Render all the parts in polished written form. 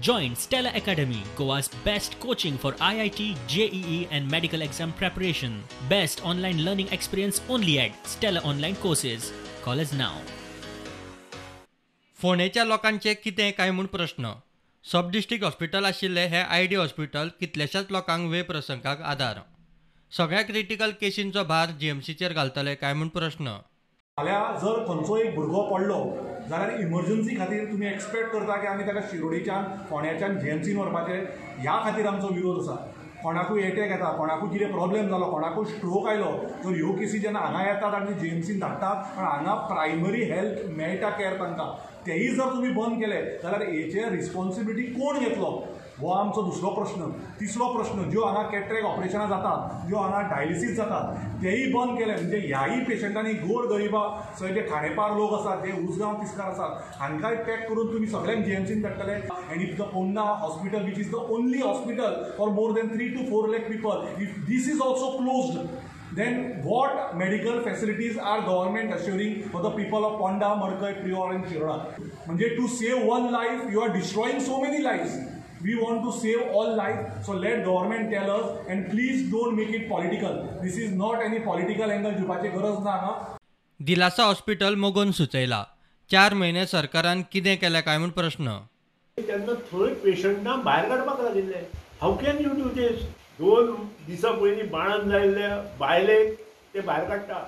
Join Stella Academy, Goa's best coaching for IIT, JEE and medical exam preparation. Best online learning experience only at Stella Online Courses. Call us now. फोंडेच्या लोकांचे कितें काय म्हूण प्रश्न. सब district hospital आशिल्लें हें ID hospital कितल्याशाच लोकांक वे प्रसंगाक आदार. सगळ्या क्रिटिकल केशींचो भार जीएमसीचेर घालतले काय म्हूण प्रश्न. फाल्यां जर खंयचो एक भुरगो पडलो जाल्यार इमर्जन्सी खातीर तुमी एक्सपेक्ट करता की आमी ताका शिरोडेच्यान फोंड्याच्यान जीएमसीन व्हरपाचें, ह्या खातीर आमचो विरोध आसा. कोणाकूय एटॅक येता, कोणाकूय कितें प्रॉब्लेम जालो, कोणाकूय स्ट्रोक आयलो तर ह्यो केसी जेन्ना हांगा येतात आनी जीएमसीन धाडटात, पण हांगा प्रायमरी हेल्थ मेळटा कॅर तांकां, तेय जर तुमी बंद केले जाल्यार हेचे रिस्पॉन्सिबिलिटी कोण घेतलो हो आमचो दुसरो प्रश्न. तिसरो प्रश्न, ज्यो हांगा कॅटरेक्ट ऑपरेशनां जातात, ज्यो हांगा डायलिसीस जातात तेय बंद केले म्हणजे ह्याय पेशंटांनी गोर गरिबा सगळे जे खाणेपार लोक आसात, जे उसगांव तिस्कार आसात हांकांय पॅक करून तुमी सगळ्यांक जीएमसीन धाडटले. And if the Ponda hospital which is the only hospital for more than 3 to 4 lakh people, if this is also closed, then what medical facilities are government assuring for the people of Ponda, Madkai, Prior and Shiroda? म्हणजे to save one life you are destroying so many lives. We want to save all life, so let government tell us and please don't make it political. This is not any political angle दिवपाची गरज ना हांगा. दिलासा hospital मोगोन सुचयला. 4 म्हयने सरकारान कितें केलें काय म्हूण प्रश्न. तेन्ना थंय पेशंटां भायर काडपाक लागिल्ले. How can you do this? 2 दिसां पयलीं बाणान जाल्ल्या बायलेक ते भायर काडटा,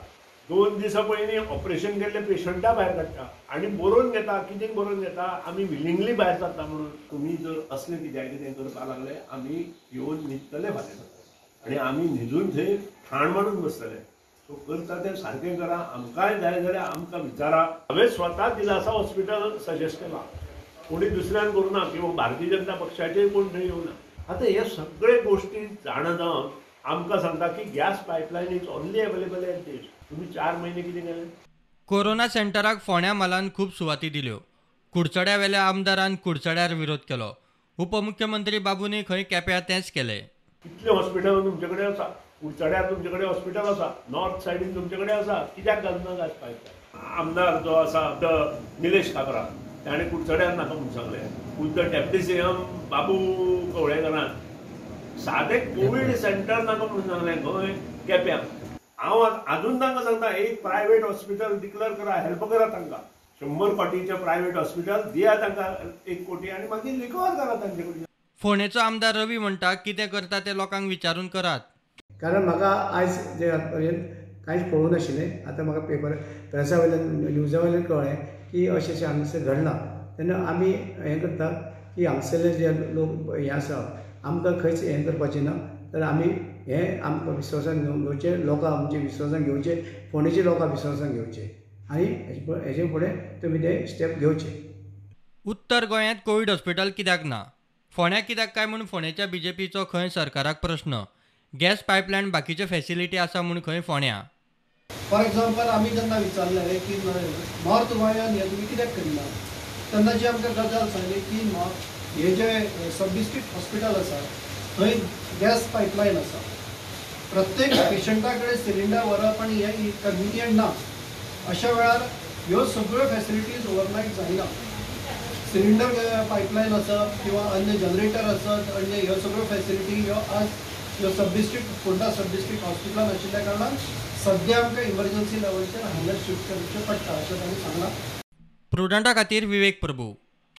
2 दिसां पयलीं ऑपरेशन केल्ले पेशंटा भायर काडटा आनी बरोवन घेता. कितें बरोवन घेता? आमी विलिंगली भायर जाता म्हणून. तुमी जर असलें कित्याक कितें करपाक लागले आमी येवन न्हिदतले फाल्यां आनी आमी न्हिदून थंय ठाण मारून बसतले. सो करता तें सारकें करा. आमकांय जाय जाल्यार आमकां विचारा. हांवें स्वता दिलासा हॉस्पिटल सजेस्ट केलां, कोणी दुसऱ्यान करूं ना किंवा भारतीय जनता पक्षाचेय कोण थंय येवना. आतां हे सगळे गोश्टी जाणा जावन आमकां सांगता की gas pipeline is only available at this. तुमी 4 म्हयने कितें केलें? कोरोना सेंटराक फोंड्या म्हालान खूब सुवाती दिल्यो. कुडचड्या वेल्या आमदारान कुडचड्यार विरोध केलो. उपमुख्यमंत्री बाबूनी खंय केप्यां तेंच केलें. कितले हॉस्पिटल तुमचे कडेन आसा? कुडचड्यार तुमचे कडेन हॉस्पिटल आसा, नॉर्थ सायडीन तुमचे कडेन आसा, कित्याक घालना गॅस पायपलायन? आमदार जो आसा निलेश काब्रा ताणें कुडचड्यार नाका म्हूण सांगलें. खुद्द डेप्युटी सीएम बाबू कवळेकरान सादें कोवीड सेंटर नाका म्हणून सांगलें खंय केप्यां. हांव आजून तांकां सांगता, एक प्रायवेट हॉस्पिटल डिक्लेअर करा, हेल्प करा तांकां. 100 कोटीचें प्रायवेट हॉस्पिटल दिया तांकां 1 कोटी आनी मागीर रिकवर करा तांचे कडेन. फोंडेचो आमदार रवी म्हणटा कितें करता तें लोकांक विचारून करात. कारण म्हाका आयज जे पर्यंत कांयच कळूंक नाशिल्लें. आतां म्हाका पेपर प्रेसा वयल्यान न्यूजा वयल्यान कळ्ळें की अशें अशें हांगासर घडलां. तेन्ना आमी हें करता की हांगसरले जे लोक हें आसा आमकां खंयच हें करपाचें ना, तर आमी हें आमकां विश्वासान घेवचें, लोकां आमचे विश्वासान घेवचें, फोंडेचे लोकां विश्वासान घेवचें आनी हेजे फुडें तुमी ते स्टेप घेवचे. उत्तर गोंयांत कोवीड हॉस्पिटल कित्याक ना, फोंड्या कित्याक काय म्हूण फोंडेच्या बीजेपीचो खंय सरकाराक प्रश्न. गॅस पायपलायन बाकीच्यो फॅसिलिटी आसा म्हूण खंय फोंड्या. फॉर एग्जाम्पल आमी जेन्ना विचारलें की नॉर्थ गोंयांत हें तुमी कित्याक करिना, तेन्ना जी आमकां गजाल सांगली की हे जे सब डिस्ट्रिक्ट हॉस्पिटल आसा थंय गॅस पायपलायन आसा, प्रत्येक पेशंटा कडेन सिलिंडर व्हरप आनी हें कन्विनियंट ना. अशा वेळार ह्यो सगळ्यो फॅसिलिटीज ओवरनायट जायना. सिलिंडर पायपलायन आसप किंवा अन्य जनरेटर आसत, अन्य ह्यो सगळ्यो फॅसिलिटी ह्यो आज ह्यो sub district Ponda sub district हॉस्पिटलान आशिल्ल्या कारणान सद्या आमकां इमर्जन्सी लेवलचेर हांगा शिफ्ट करचें पडटा अशें तांणी सांगलां. प्रुडंटा खातीर विवेक प्रभू.